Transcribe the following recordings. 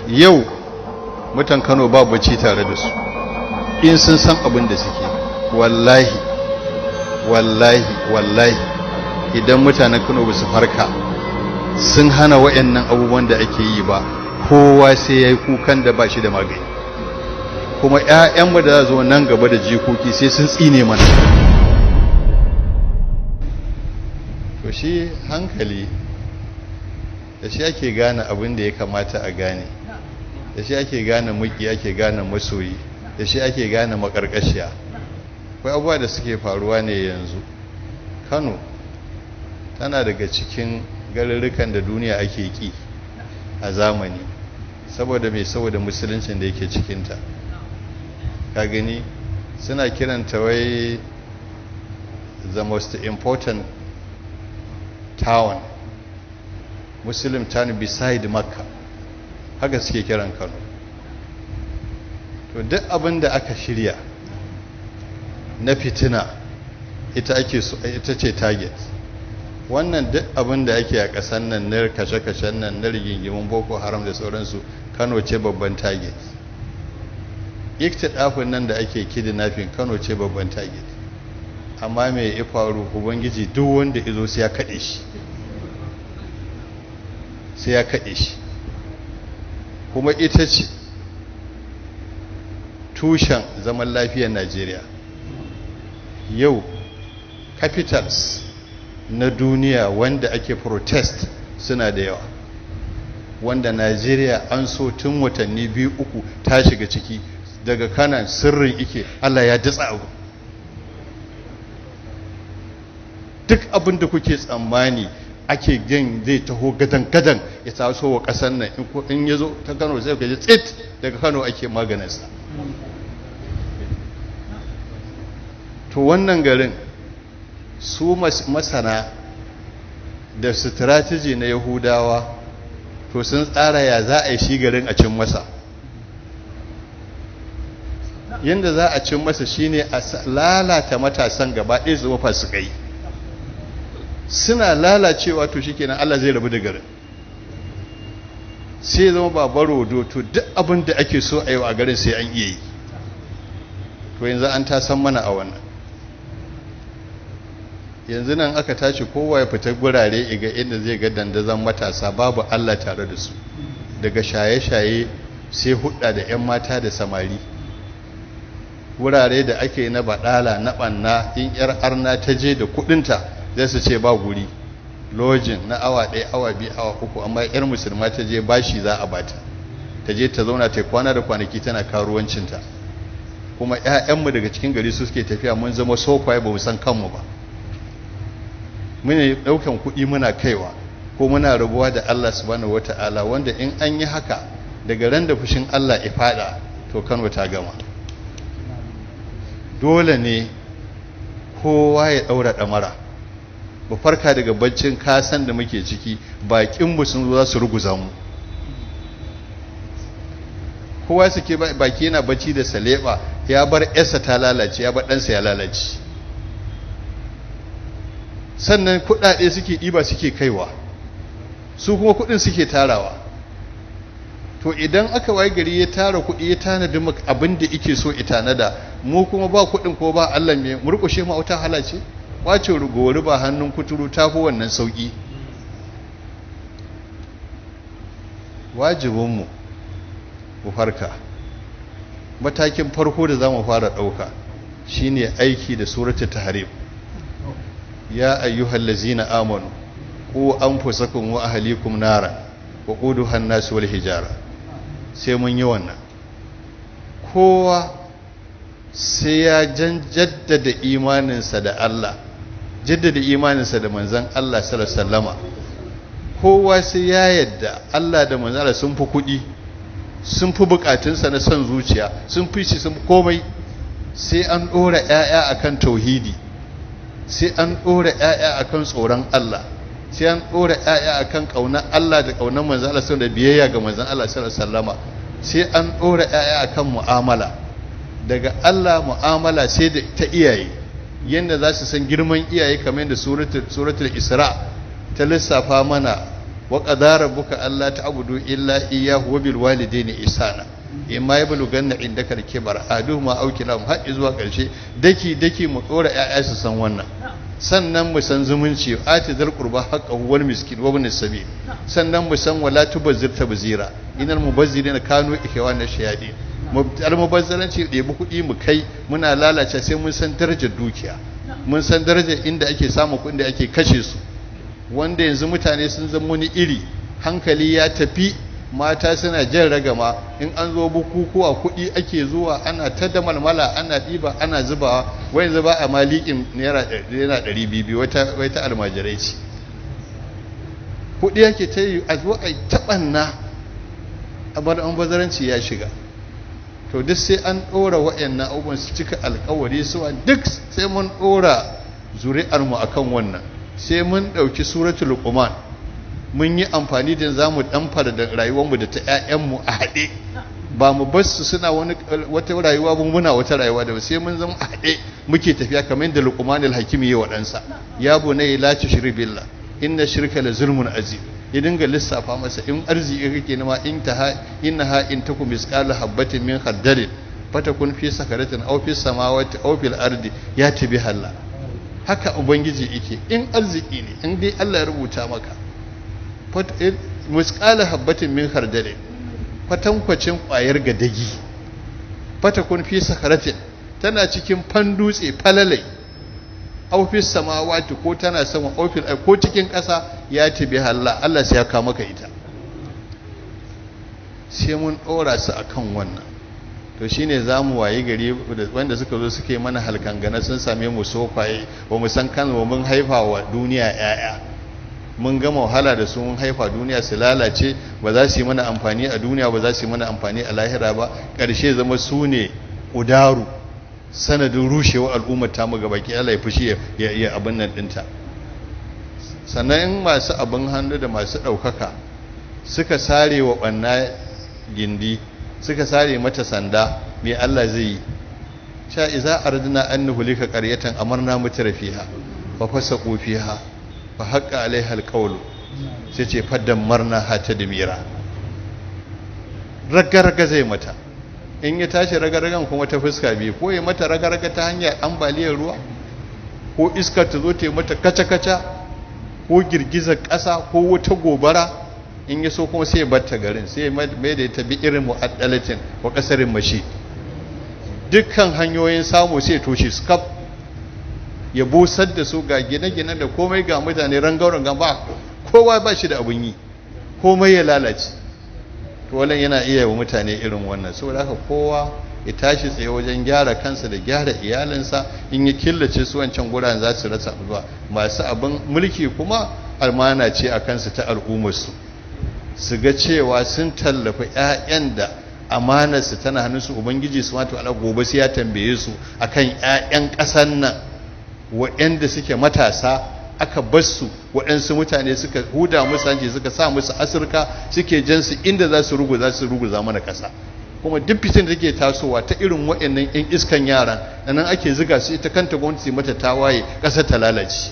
Yau mutan Kano ba bacci tare da su. In sun san abin da suke, wallahi, wallahi, wallahi, idan mutanen Kano ba su farka sun hana wa'annan abubuwan da ake yi ba, kowa sai ya yi kukan da ba shi da magani. Kuma 'ya'yanmu da za zo nan gaba da jikoki sai sun tsine mana. To shi hankali da shi ake gane abin da ya kamata a gane, da shi ake gane muki, ake gane masoyi, da shi ake gane makarkashiya. Akwai abubuwa da suke faruwa ne yanzu. Kano tana daga cikin garurrukan da duniya ake ki a zamani. Saboda mai? Saboda Musuluncin da yake cikinta. Ka gani, suna kiranta wai the most important town, Muslim town beside Makka. Haka suke kiran Kano. To duk abin da aka shirya na fitina, ita ake so, ita ce target. Wannan duk abin da ake a ƙasar nan na kashe-kashen nan, na rigingimun Boko Haram da sauransu, Kano ce babban target. Iktidafin nan da ake, kidnapping, Kano ce babban target. Amma me ya faru? Ubangiji duk wanda izo sai ya kaɗe shi, sai ya kaɗe shi. Kuma ita ce tushen zaman lafiyar Najeriya. Yau capitals na duniya wanda ake protest suna da yawa, wanda Najeriya an so tun watanni 2, 3 ta shiga ciki. Daga kanan sirrin ike Allah ya datsa abu. Duk abin da kuke tsammani ake gan zai taho gadan-gadan ya taso wa ƙasar nan, in ya zo ta Kano sai ka ji tsit, daga Kano ake maganinsa. To wannan garin su masana da strategy na Yahudawa, to sun tsara ya za a yi shi garin a cin masa. Yadda za a cin masa shine a lalata matasan gaba ɗaya, zama fasikai. Suna lalacewa, to shikenan, Allah zai rabu da garin, sai zama babaro. To duk abin da ake so a yi a garin sai an iya yi. To yanzu an ta san mana a wannan. Yanzu nan aka tashi, kowa ya fita gurare iga inda zai ga dandazon matasa babu Allah tare da su, daga shaye-shaye sai hudda da 'yan mata da samari, wurare da ake na badala na banna. In 'yar arna ta je da kudinta, zai su ce ba guri lodging na awa 1, awa 2, awa 3, amma 'yar musulma ta je, bashi za a bata ta je ta zauna ta kwana da kwanaki tana karuwancinta. Kuma 'ya'yanmu daga cikin gari su suke tafiya. Mun zama sokwaye, ba mu san kanmu ba. Muna daukan kuɗi muna kaiwa, ko muna rabuwa da Allah subhanahu wata'ala, wanda in an yi haka, daga ran da fushin Allah ya fada, to Kano ta gama. Dole ne kowa ya daura damara ba, farka daga baccin kasan da muke ciki. Bakin mu sun zo za su ruguza mu. Kowa suke baki yana bacci da saleba, ya bar yarsa ta lalace, ya bar ɗansa ya lalace. Sannan kuɗaɗe suke ɗiba suke kaiwa, su kuma kuɗin suke tarawa. To idan aka waye gari ya tara kuɗi, ya tanadi abin da yake so ya tanada, mu kuma ba kuɗin ko ba Allah, me murƙushe mu wata halace kwace rugori ba hannun kuturu ta fi wannan sauƙi. Wajibinmu mu farka. Matakin farko da za mu fara ɗauka shine aiki da suratul Tahrim: ya ayyuhal ladzina amanu qu anfusakum wa ahlikum nara wa quduha an-nas wal hijara. Sai mun yi wannan. Kowa sai ya jaddada imaninsa da Allah, jaddada imaninsa da manzon Allah sallallahu alaihi wasallama. Kowa sai ya yadda Allah da manzon Allah sun fi kuɗi, sun fi bukatunsa na son zuciya, sun fi shi, sun komai. Sai an ɗora 'ya'ya akan tauhidi, sai an ɗora 'ya'ya akan tsoron Allah, sai an ɗora 'ya'ya akan ƙaunar Allah da ƙaunar manzon Allah da biyayya ga manzon Allah sallallahu alaihi wasallama. Sai an ɗora 'ya'ya akan mu'amala daga Allah, mu'amala sai da ta iyaye, yadda za su san girman iyaye, kamar yadda suratul Isra ta lissafa mana. Wa qadara rabbuka alla ta'budu illa iyyahu wa bil walidayni ihsana imma yablughanna indaka al-kibar ahaduhuma aw kilahuma, har zuwa ƙarshe. Daki daki mu dora ƴaƴa su san wannan. Sannan mu san zumunci, ati zal qurba haqqahu wal miskin wa ibn sabil. Sannan mu san wala tubazzir tabzira, innal mubazzirina kanu ikhwana shayadin. Almubazzaranci, ɗebi kuɗi mu kai muna lalace. Sai mun san darajar dukiya, mun san darajar inda ake samun kuɗin da ake kashe su. Wanda yanzu mutane sun zama wani iri, hankali ya tafi, mata suna jan ragama. In an zo bukukuwa, kuɗi ake zuwa ana ta da malmala, ana ɗiba ana zubawa. Wai yanzu ba a ma liƙin ₦200, wata almajirai ce. Kuɗi ake ta yi, a zo a yi taɓanna, almubazzaranci ya shiga. To duk sai an ɗora waɗannan abubuwan, su cika alkawari suwa, duk sai mun ɗora zuri'armu akan wannan. Sai mun ɗauki Suratul Luqman mun yi amfani da za mu ɗamfara da rayuwarmu da ta 'ya'yanmu a haɗe, ba mu bar su suna wani wata rayuwa ba, muna wata rayuwa da. Sai mun zama a haɗe muke tafiya, kamar yadda Luqman al-Hakim yi wa ɗansa: "Ya bunayya, la tushrik billah, inna shirka la zulmun azim." Ya dinga lissafa masa, in arziki kake nema, in ta innaha in taku misqala habatin min khardalin fatakun fi sakaratin aw fi samawati aw fil ardi yati biha Allah. Haka Ubangiji yake, in arziki ne, in dai Allah ya rubuta maka, misqala habatin min khardalin, kwatankwacin kwayar gadagi, fatakun fi sakaratin, tana cikin fandutse falalai, aw fi samawati, ko tana sama, aw fil, ko cikin ƙasa, yati biha Allah, Allah sai ya kawo maka ita. Sai mun ɗora su akan wannan. To shine za mu wayi gari, wanda suka zo suke mana halkangana sun same mu sokwaye, ba mu san kan mun haifa wa duniya 'ya'ya. Mun gama wahala da su, mun haifa duniya, su lalace, ba za su yi mana amfani a duniya ba, za su yi mana amfani a lahira ba. Ƙarshe zama su ne ƙudaru, sanadin rushewa al'ummar ta mu gabaki. Allah ya fushi ya abin nan ɗinta. Sannan masu abin hannu da masu ɗaukaka suka sare wa ɓanna gindi, suka sare mata sanda, me Allah zai yi? Sha iza ardina an nuhlika qaryatan amarna mutrafiha fa fasaqu fiha fa haqqa alaiha alqawlu, sai ce fadammarna ha tadmira. Raga zai mata. In ya tashi raga-ragan kuma ta fuska biyu: ko ya mata raga-raga ta hanyar ambaliyar ruwa, ko iska ta zo ta yi mata kaca-kaca, ko girgizar ƙasa, ko wata gobara. In ya so kuma sai ya batta garin, sai ya mai da ta bi irin mu'addalatin wa kasarin mashi. Dukkan hanyoyin samu sai ya toshe su kaf, ya busar da su. Ga gine-gine da komai, ga mutane rangau-rangan, ba kowa ba shi da abin yi, komai ya lalace. To wannan yana iya wa mutane irin wannan. Saboda haka kowa ya tashi tsaye wajen gyara kansa da gyara iyalinsa. In ya killace su, wancan guraren za su rasa zuwa. Masu abin mulki kuma almana ce a kansu ta al'ummarsu, su ga cewa sun tallafa 'ya'yan da amanarsu tana hannunsu. Ubangiji su mata ala gobe sai ya tambaye su akan 'ya'yan ƙasan nan waɗanda suke matasa, aka bar su, waɗansu mutane suka huda musu hanci, suka sa musu asirka, suke jan su inda za su ruguza mana ƙasa. Kuma duk fitin da take tasowa ta irin waɗannan 'yan iskan yaran nan ake ziga su, ita kanta gwamnati mata tawaye, ƙasar ta lalace.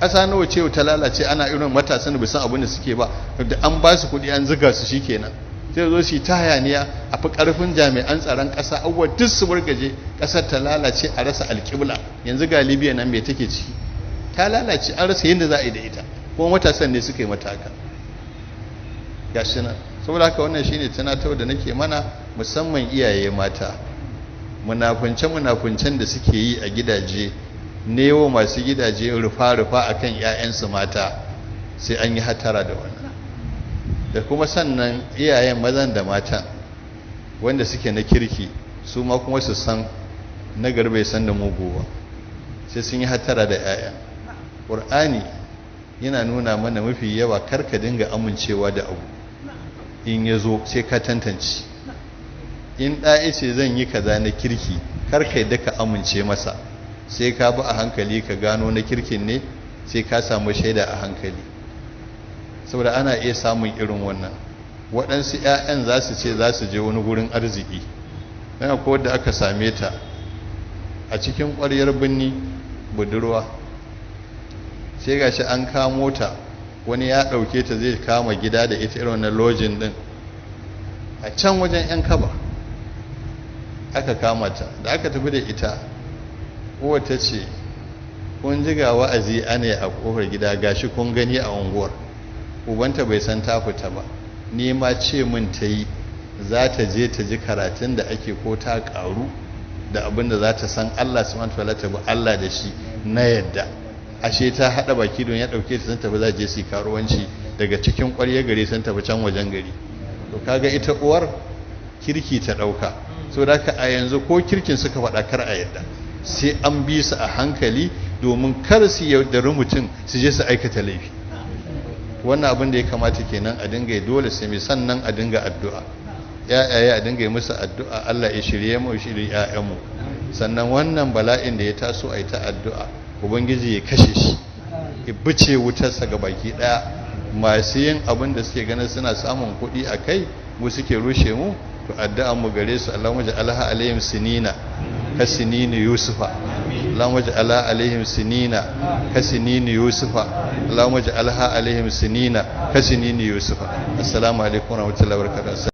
Ƙasa nawa ce ta lalace ana irin matasan da ba san abin da suke ba, da an ba su kuɗi an ziga su, shikenan sai zo su yi ta hayaniya, a fi ƙarfin jami'an tsaron ƙasa, abubuwa duk su wargaje, ƙasar ta lalace, a rasa alƙibla. Yanzu ga Libya nan, me take ciki? Ta lalace, an rasa yadda za a yi da ita, kuma matasan ne suka yi mata haka. Gashi nan. Saboda haka wannan shine tunatarwa da nake mana, musamman iyaye mata. Munafunce munafuncen da suke yi a gidaje, newo masu gidaje rufa-rufa akan 'ya'yansu mata, sai an yi hatara da wannan. Da kuma sannan iyayen mazan da matan wanda suke na kirki, su ma kuma su san nagari bai san da mugu ba, sai sun yi hatara da 'ya'ya. Ƙur'ani yana nuna mana mafi yawa karka dinga amincewa da abu in ya zo, sai ka tantance. In ɗa ce zan yi kaza na kirki, karka yadda ka amince masa, sai ka bi a hankali ka gano na kirkin ne, sai ka samu shaida a hankali, saboda ana iya samun irin wannan. Waɗansu 'ya'yan za su ce za su je wani gurin arziki. Don akwai wadda aka same ta a cikin ƙwaryar birni, budurwa, sai gashi an kamo ta. Wani ya ɗauke ta zai kama gida da ita irin wannan lojin ɗin a can wajen 'yan kaba aka kama ta. Da aka tafi da ita, uwa ta ce, kun ji ga wa'azi ana a kofar gida, gashi kun gani a unguwar. Ubanta bai san ta fita ba, ni ma ce min ta yi za ta je ta ji karatun da ake, ko ta karu da abin da za ta san Allah subhanahu wa ta'ala, ta bi Allah da shi na yadda. Ashe ta hada baki don ya dauke ta sun tafi, za je su karuwanci daga cikin ƙwarya gari, sun tafi can wajen gari. To kaga ita uwar kirki ta dauka. So da a yanzu ko kirkin suka faɗa, kar a yadda, sai an bi su a hankali, domin kar su yaudari mutum su je su aikata laifi. Wannan abin da ya kamata kenan a dinga, dole sai mai sannan a dinga addu'a. Ya'yaye a dinga yi musu addu'a, Allah ya shirye mu, shirye ƴaƴanmu. Sannan wannan bala'in da ya taso, a yi ta addu'a Ubangiji ya kashe shi, ya bice wutarsa ga baki ɗaya. Masu yin abin da suke ganin suna samun kuɗi a kai mu, suke rushe mu, to addu'an mu gare su, Allahumma ja'alha alaihim sinina ka sinini Yusufa, Allahumma ja'alha alaihim sinina ka sinini Yusufa, Allahumma ja'alha alaihim sinina ka sinini Yusufa. Assalamu alaikum warahmatullahi wabarakatuh.